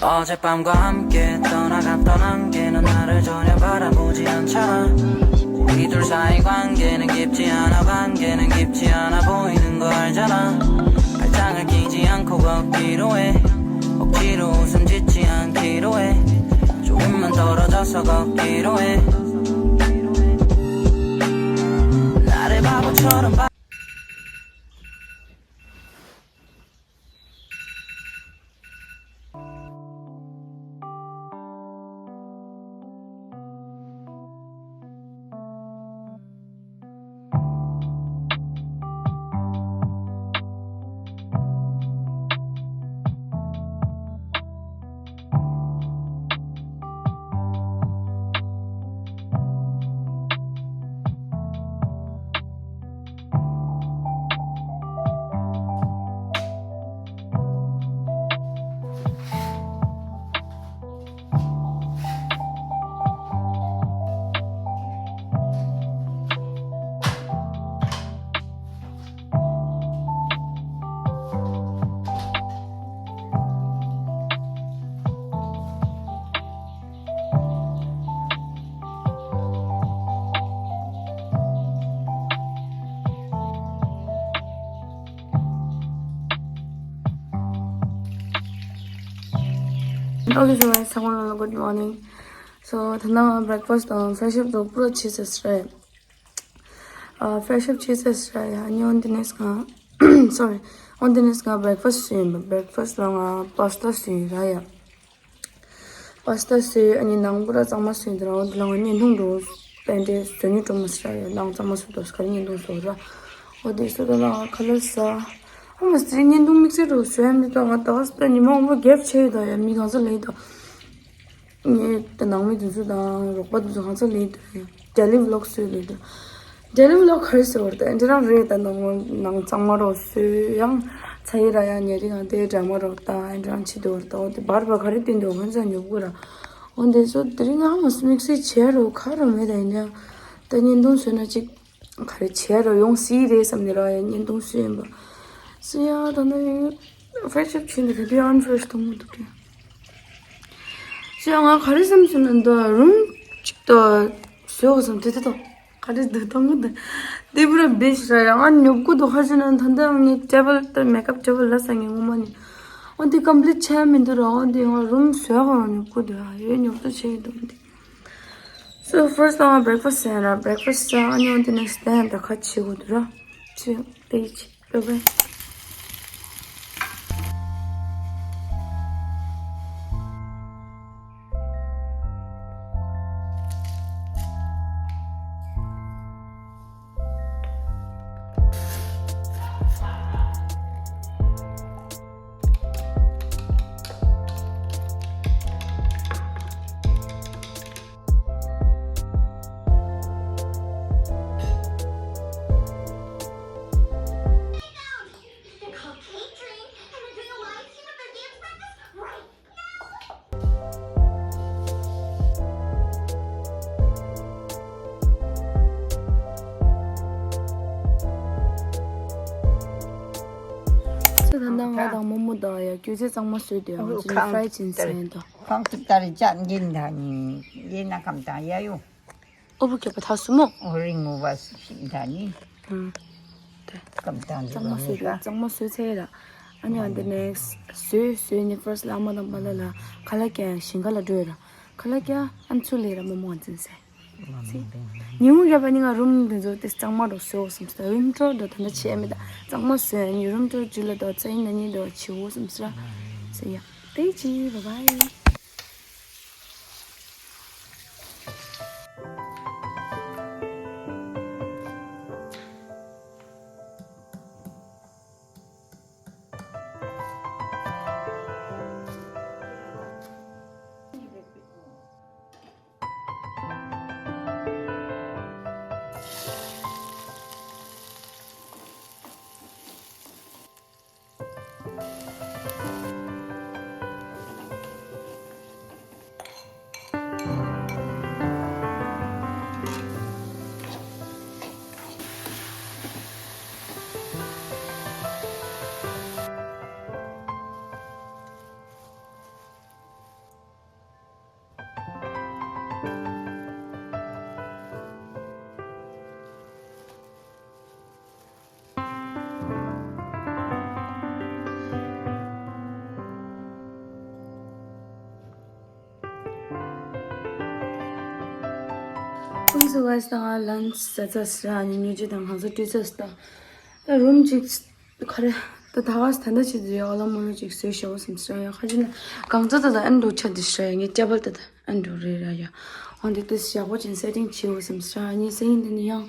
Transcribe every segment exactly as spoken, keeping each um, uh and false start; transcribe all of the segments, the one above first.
어젯밤과 함께 떠나갔던 안개는 나를 전혀 바라보지 않잖아. 우리 둘 사이 관계는 깊지 않아. 관계는 깊지 않아 보이는 거 알잖아. 발장을 끼지 않고 걷기로 해. 억지로 웃음 짓지 않기로 해. 조금만 떨어져서 걷기로 해. 나를 바보처럼 봐. Okay, so guys, ཚང་མ་ལ་good morning. So, ད་ནངས་breakfast དང་fresh up དང་པུ་ར་བྱས་ཚར་རེད། ཨ་fresh up བྱས་ཚར་རེད་ཡ། ཨ་ནི་འོན་ཏེ་ནེགསི་ང་sorry འོན་ཏེ་ནེགསི་ང་breakfast བཟོས་ཡིན་པ། breakfast ལ་ང་pasta བཟོས་ཡིན་ར་ཡ། pasta བཟོས། ཨ་ནི་ནང་པུ་ར་གཙང་མ་བཟོས་འདི་ར། འོན་ཏེ་ལ་ང་བརྙན་ཐུང་འགྲོ་པན་ཏྲེ་བཟོ་ཉུ་འགྲོ་མ་སི་ར་ཡ། ནང་གཙང་མ་བཟོས་དོ་སི་ཁ་རི་བརྙན་ཐུང་བཟོ་ར། འོ་དེ་བཟོ་དོ་ལ་ང་ཁ་ལར་ས་ཨ་མ་སི་བརྙན་ཐུང་དམིགས་བསལ་འགྲོ་བཟོ་ཡ་མི་འདུག་ང་ད་ག་སི་པ་ཉི་མ་འོང་པ་gap ཆེ་ཡོད་ད་ཡ། མི་གང་ས་ལས་ད། ངས་ད་ནང་མི་དེ་ཚོ་དང་རོགས་པ་དེ་ཚོ་གང་ཚ་ལས་དུ་daily vlog བཟོས་ལས་དུ། daily vlog ག་རེ་ཟེར་བར་ད་འདི་རང་རེད། ད་ནང་ནང་གཙང་མ་རོགས་བཟོས། ཡང་ཚ་ཡི་ར་ཡང་ཉེ་རིང་ང་དེ་འདྲ་མ་རོགས་ད་འདི་རང་ཆི་དུ་བར་ད། འོ་དེ་བར་བ་ག་རེ་བསྟན་དུ་གང་ཚ་ཉོབ་གུ་ར། འོ་འདི་ཚོ་དེ་རིང་ང་མ་སྨིག་སི་བྱས་རོགས་ཁ་རོགས་མེད་ད། ཡིན་ཡང་ད་བརྙན་ཐུང་བཟོས་ན་ཅིག་ག་རེ་བྱས་རོགས་ཡོང་སྲིད་རེད་བསམ་ནས་ར་ཡ་བརྙན་ཐུང་བཟོས་ཡིན་པ། སི་ཡ་ད་ནི་fresh up བྱས་འདི་ག་དུས་unfresh གཏོང་མི་འདུག་གི། སི་ཡ་ང་ག་རེ་བསམ་སོང་ན་འདི་རུམ་གཅིག་ཏུ་བཟོས་བསམ་དེ་དེ་དང་ག་རེ་འདི་གཏོང་གི་འདི་དེ་པུ་ར་བེ་ཤི་ར་ཡ། ང་ཉོབ་གུ་འདུག་ཧ་ཅི་ན་ད་ལྟ་ངའི་table ད་makeup table ལ་ས་ངའི་ངོ་མ་ནི་འོ་འདི་complete བྱས་མི་འདུག་ར། འོ་འདི་ང་རུམ་བཟོས་ག་རང་ཉོབ་གུ་འདུག་ཡ་ཡོད་ཉོབ་ཏུ་བྱས་ཡོད་འདུག་འདི། So first ང་breakfast ཟ་ཡ་ར། breakfast ཟ་ཨ་ནི་འོན་ཏེ་next day ད་ཁ་ཆེ་གོ་དུ་ར། ཆེ་དེ་ཡི་ཆེ། bye bye. ད་ལྟ་ང་དང་རྨོ་མོ་དང་ཡ་སྐྱོ་ཚལ་གཙང་མ་བཟོས་ཏེ་ཡ་ང་ཚོ་fry བྱིན་ཟེར་དོ། ཁང་ཏུ་ལྟར་ཅག་འགྱིན་ད་ནི་ཡེ་ན་ཁམ་དང་ཡ་ཡོ། ཨོ་བུ་ཁྱོད་པ་ཐག་སུ་མོ། ཨོ་རིང་ངུ་བ་སུ་ཞིག་ད་ནི། ཨང་། དེ། ཀམ་དང་གཙང་མ་བཟོས་ཏེ་གཙང་མ་བཟོས་ཚར་ཡ་ར། ཨ་ནི་ཨ་འདི་next བཟོས་བཟོས་ནི་first ལ་ཨ་མ་དང་པ་ལ་ལ་ཁ་ལག་ཀྱང་ཞིང་ཁ་ལ་འགྲོ་ཡ་ར། ཁ་ལག་ཀྱང་ཨ་ཚུ་ལས་ར་རྨོ་མོ་ང་འཛིན་ཟེར། ཉིན་གུང་རྒྱབ་པ་ནི་ང་རུམ་འདི་ཚོ་དེ་གཙང་མ་རོ་བཟོས་བསམ་སྟེ་རུམ་ཊོར་དོ་ད་འདྲ་བྱས་མེད་ད། གཙང་མ་བཟོས་ནི་རུམ་ཊོར་ཇུ་ལ་དོ་ཙ་ཡིན་ན་ནི་དོ་བྱེད་འོ་བསམ་སྟེ་ར། ཟེར་ཡ། དེ་ཅི་bye bye. ཕུན་སུ་ཝེ་སི་དང་ལན་ཟ་ཚ་སི་ར་ནི་ཉོ་ཅི་དང་ཧང་སོ་ཏྲི་ཚ་སི་དང་། ད་རུམ་ཅིག་ཁ་རེ། ད་ད་ག་ད་ད་ཆི་ཟེར་ཨོ་ལ་མོ་ལོ་ཅིག་བཟོས་ཤོག་བསམ་སི་ར་ཡ། ཁ་ཅི་ན་གང་ཚ་ད་ད་ཨན་འགྲོ་ཆ་དི་སི་ར་ཡ། ངའི་ཊེ་བལ་ད་ད་ཨན་འགྲོ་རེ་ར་ཡ། འོན་ཏེ་ཏི་སི་ཡག་པོ་ཅན་སེ་ཊིང་བྱེད་བསམ་སི་ར་ཡ། ངའི་སེ་ཡིན་ཏེ་ནི་ཡང་།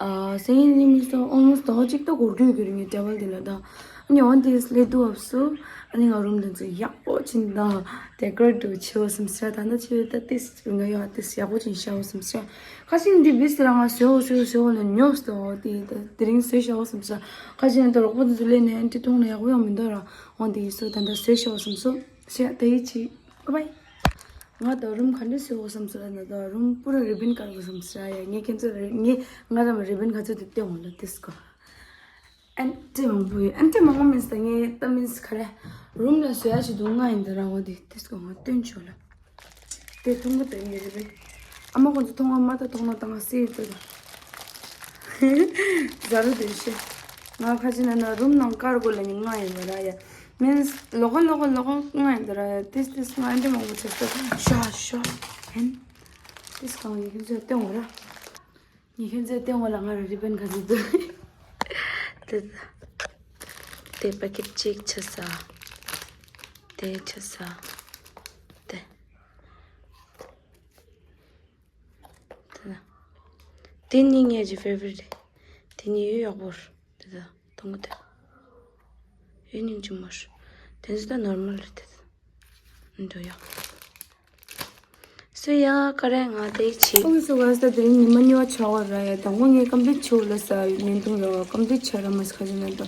ཨ་སེ་ཡིན་ནི་མི་སོ་ཨོལ་མོ་སི་ད་ག་ཅིག་ད་གོར་གུ་གུ་ར་ངའི་ཊེ་བལ་དེ་ལ་ད། ཨ་ནི་འོན་ཏེ་སླེ་དུ་ཨབ་སུ། ཨ་ནི་ང་རུམ་དེ་ཚོ་ཡག་པོ་ཅིན་ད་ཌེ་ཀོ་རེ་ཊི་བྱེད་བསམ་སི་ར། ད་ད་ཆི་ད་ཏི་སི་ང་ཡ་ཏི་སི་ཡག་པོ་ཅིན་ཤ་བསམ་སི་ར། ཁ་ཤས་འདི་བིས་རང་ང་ཟེར་བ་ཟེར་བ་ཟེར་བ་ལ་ཉོབ་སྟེ་འོ་དེ་དེ་རིང་ཟེར་ཤག་བསམ་ས། ཁ་ཤས་ནི་ད་རོགས་པ་དེ་ཚོ་ལས་ནས་འདི་མཐོང་ན་ཡག་པོ་ཡང་མི་འདུག་ར། འོ་དེ་ཡིན་སོ་ད་ལྟ་ཟེར་ཤག་བསམ་སོ། ཤ་ད་ཡིད་ཆེས་ཀུ་བའི། ང་ད་རུམ་ག་འདྲ་ཟེར་བ་བསམ་སོ་ད་ད་རུམ་པུ་ར་རི་བིན་དཀར་བ་བསམ་ས་ཡ། ངས་ཁྱེད་ཚོ་རི་ངས་ང་རང་རི་བིན་ག་ཚོད་དེ་སྟོན་འོང་ལ་ཏིས་ཀོ། ཨན་ཏི་མང་པོ་ཡོད། ཨན་ཏི་མང་པོ་མིན་ས་ངས་ད་མིན་ས་ག་རེ། རུམ་ལ་བཟོ་ཡ་ཞིག་འདུག་ང་ཡིན་ད་ར་འོ་དེ་ཏིས་ཀོ་ང་སྟོན་ཆོག་ལ། དེ་མཐོང་གི་དོན་ཡོད་རེད་པས། ཨ་མ་ཁོང་ཚོ་མཐོང་བ་མ་ད་མཐོང་ན་ད་ང་སི་ཡི་ཏོ་ད། ཟ་རུ་དེ་ཤེས། ང་ཁ་ཅིག་ན་ན་རུམ་ནང་དཀར་དགོས་ལ་ནི་ང་ཡིན་པ་ར་ཡ། མིན་ལོ་ག་ལོ་ག་ལོ་ག་ང་ཡིན་ད་ར་ཡ། ཏིས་ཏིས་ང་འདི་མང་པོ་བྱེད་ཤ་ཤ་ཧན། ཏིས་གང་ཡིན་ཁྱོད་ཚོས་སྟོན་འོ་ར། ངས་ཁྱོད་ཚོས་སྟོན་འོ་ལ་ང་ར་རི་བན་ག་ཚོད་འདུག་དེ་དེ་པ་ཀེ་ཊི་གཅིག་ཆ་ས། དེ་ཆ་ས། དེ། དེ་ན། དེ་གཉིས་ངའི་ཕེ་ཝ་རི་ཊི་རེད། དེ་གཉིས་ཡོད་ཡག་པོ་རེད། དེ་ད་དང་པོ་དེ་ཡོད་སྙིང་རྗེ་མོ་རེད། དེ་ཚོ་ད་ནོར་མལ་རེད་དེ་ད་འགྲོ་ཡག་སུ་ཡ་ཀ་རེ་ང་དེ་ཆི། ཨོ་སུ་ག་ས་དེ་རིང་ཉི་མ་གཉིས་པ་ཆགས་པ་ར་ཡ། དང་པོ་ངས་ཀམ་པི་ལིཊ་བྱེད་ལ་ས་ཡོད་ཉིན་ཐུང་ར་བ་ཀམ་པི་ལིཊ་བྱ་ར་མ་ས་ཁ་ཅིག་ན་ད་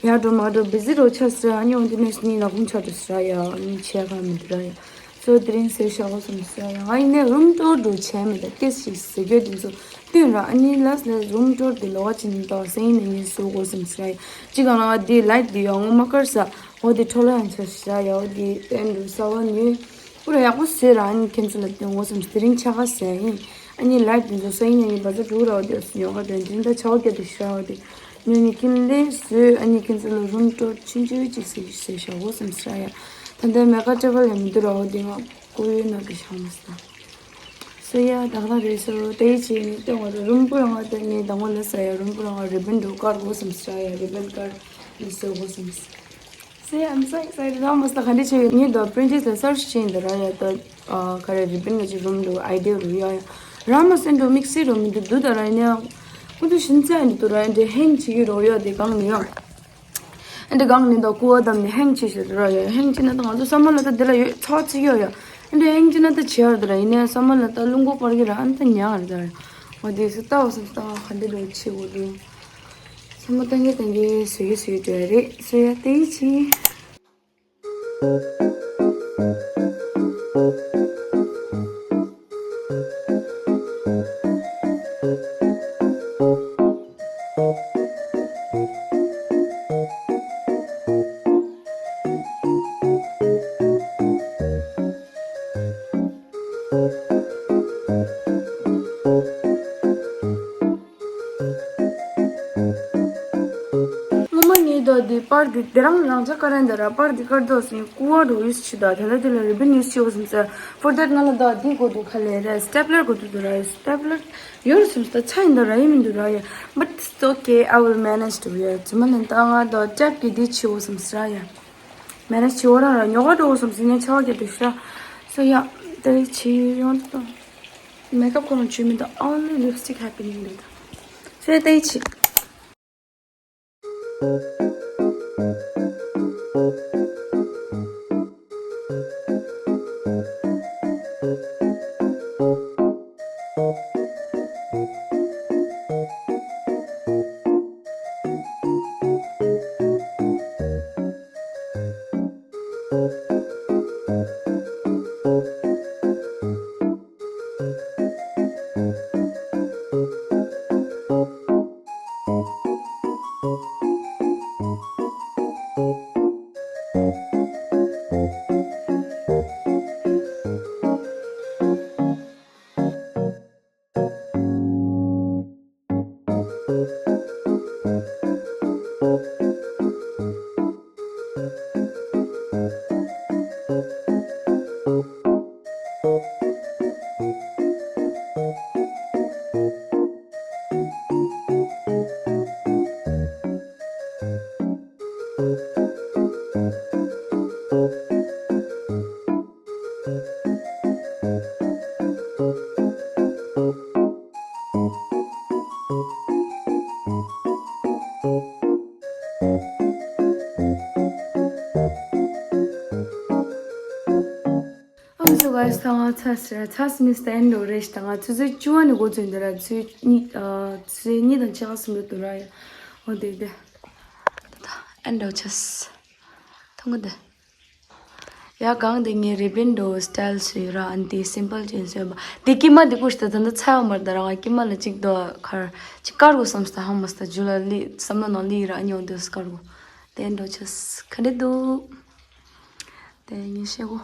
ཡ་འགྲོ་མ་འགྲོ་བི་ཟི་རོ་ཆ་ས་ཨ་ནི་འོན་ཏེ་ནས་ནི་ལ་ཁུང་ཆ་འགྲོ་ས་ཡ་ནི་ཆེ་ཁ་མི་འདུག་ར་ཡ། སོ་དེ་རིང་ཟེར་ཤག་བསམ་སོ་ཡ། ང་ཡིན་ནས་རུམ་ཊུར་འགྲོ་བྱས་མེད་ད་ཏེ་ཞིག་ཟེར་རྒྱུ་དེ་ཚོ་བསྟུན་ར། ཨ་ནི་ལས་ལས་རུམ་ཊུར་དེ་ལོ་བ་ཅིན་ད་སེང་ནས་ངས་བཟོ་དགོས་བསམ་སོ་ཡ། ཅི་གང་ལ་དེ་ལའིཊ་དེ་ཡང་ངོ་མ་དཀར་ས་འོ་དེ་འཕྲོ་ལ་ཡང་ཆ་ཤ་ཡ། འོ་དེ་ཨེ་འགྲོ་ས་བ་ཉོས་པུ་ར་ཡག་པོ་ཟེར་ར། ཨ་ནི་ཁྱེད་ཚོ་ལ་སྟོན་དགོས་བསམ་སོ་དེ་རིང་ཆ་ག་ཟེར་ཡིན། ཨ་ནི་ལའིཊ་དེ་ཚོ་སེང་ནས་ངས་བ་ཚ་འགྲོ་ར་འོ་དེ་ཉོ་ག་དོན་དེ་རིང་ད་ཆ་བ་སྐྱ་དེ་ཤ་འོ་དེ། ཉོ་ནི་ཀིན་ལེ་བཟོས། ཨ་ནི་ཁྱེད་ཚོ་ལ་རུམ་ཊུར་ཆུང་ཆུང་ཅིག་ཟེར་ཟེར་ཤག་བསམ་སོ་ཡ། ད་ལྟ་མེ་ཀ་ཊེ་བལ་ཡང་མི་འདུག་ར་འོ་དེ་ང་ཀུ་ཡོད་ན་གི་ཤག་མ་སོ། སོ་ཡ་ད་ག་རེད་སོ་དེ་ཡི་ཆེ་ནི་སྟོན་འོ་ར་རུམ་པུ་ར་ང་དེ་ངས་དང་པོ་ལ་ས་ཡ་རུམ་པུ་ར་ང་རི་བན་འགྲོ་དཀར་བསམ་སོ་ཡ། རི་བན་དཀར་ནི་བཟོ་བསམ་སོ། See, I'm so excited. I'm so excited. ངས་ད་པི་རིན་ཊར་ལ་སར་ཆི་བྱས་ཡིན་ད་ར་ཡ། ད་ག་རེ་རི་བན་ལ་ཅིག་རུམ་འགྲོ་ཨའི་ཌི་ཡ་རུ་ཡ་ཡ། ར་མ་སེན་འགྲོ་མིག་སི་རུ་མི་འདུག་འདུག་ད་ར་ཡིན་ཡ། ཁོ་ཚོ་ཤིན་ཙི་ཨ་འདི་དུ་ར་ཡ་འདྲེ་ཧེང་བྱེད་ཀྱི་རོ་ཡ་དེ་གང་ནི་ཡ། ཨ་འདི་གང་ནི་ད་ཀུ་བ་བསྡམས་ནས་ཧེང་བྱེད་ཤེས་དུ་ར་ཡ། ཧེང་བྱེད་ན་ད་ང་ཚོ་ས་མ་ལ་ད་དེ་ལ་ཡོད་ཚ་ཚིག་ཡོད་ཡ། ཨ་འདི་ཧེང་བྱེད་ན་ད་བྱེད་ཡ་ར་ད་ར་ཡིན་ཡ། ས་མ་ལ་ད་རླུང་གོ་སྐོར་གྱི་ར་ཨ་ད་ཉ་ང་ར་ད་ར། འོ་དེ་སུ་ལྟ་བ་སུ་ལྟ་བ་ག་འདི་འགྲོ་བྱེད་དགོས་འདུག་ས་མ་ཏང་གི་ཏང་གི་སུ་གི་སུ་གི་འགྲོ་ཡ་རེད་སུ་ཡ་དེ་ཡི་ཆི། སྔོན་མ་ངས་ད་དེ་པར་དེ་དེ་རང་རང་ཅག་ཀ་རན་དེ་ར་པར་དེ་དཀར་མདོག་སིན་ཀུ་བ་འགྲོ་ཡུས་ཆི་ད་དེ་ལ་དེ་ལ་རི་བན་ཡུས་ཆི་བ་སིན་ས། For that ང་ལ་ད་དེ་དགོས་འདུག་ཁ་ལས་ར་སི་ཊེ་པ་ལར་དགོས་འདུག་དུ་ར་ཡ། སི་ཊེ་པ་ལར་ཡོད་ར་སིན་ས་ད་ཆ་ཡིན་ད་ར་ཡིན་མི་འདུག་ར་ཡ། But it's okay, I will manage to wear. ཙི་མ་ལན་ད་ང་ད་ཊེབ་ཀྱི་དེ་ཆི་བ་སིན་ས་ར་ཡ། མེ་ནེཇ་བྱེད་འོ་རང་ར་ཉོ་ག་འགྲོ་བསམ་སི་ནས་ཆ་བ་རྒྱབ་དུས་ཤ། སོ་ཡ། དེ་རིང་བྱེད་ཡོང་དང་། མེ་ཀབ་ཁོ་རང་བྱེད་མི་འདུག Only lipstick happening འདུག་ད། སོ་ཡ་དེ་བྱེད། ཨོ་སོ་ག་ས་ང་ཚ་སི་ར་ཚ་སི་མི་སྟན་འགྲོ་རེ་ཞིག་དང་ང་ཚོ་ཚོད་བཅུ་བ་ནས་འགོ་ཚུགས་འདི་ར་ཚོད་གཉིས་ཨ་ཚོད་གཉིས་དང་ཕྱེད་ཀ་སུམ་རེ་འདུག་ར་ཡ། ཨོ་དེ་དེ་ད་ཨན་འགྲོ་ཆས་ཐུང་གི་དེ། ཡ་གང་དེ་ངའི་རི་བན་འགྲོ་སི་ཊལ་སུ་ཡོད་ར། ཨན་དེ་སིམ་པལ་ཅན་སུ་ཡོད་པ་དེ་ཀི་མ་དེ་ཀུ་ཤི་ད་ད་ད་ཚ་ཡོད་མར་ད་ར། ང་ཀི་མ་ལ་ཅིག་དོ་ཁར་ཅིག་དཀར་གོ་བསམ་སྟ་ཧང་མ་སྟ་ཇུ་ལ་ལི་བསམ་ལ་ནང་ལི་ཡི་ར་ཨ་ཉོ་དོ་སི་དཀར་གོ་དེ་འགྲོ་ཆས་ག་འདྲེ་འདུག་དེ་ངས་ཤེས་གོ།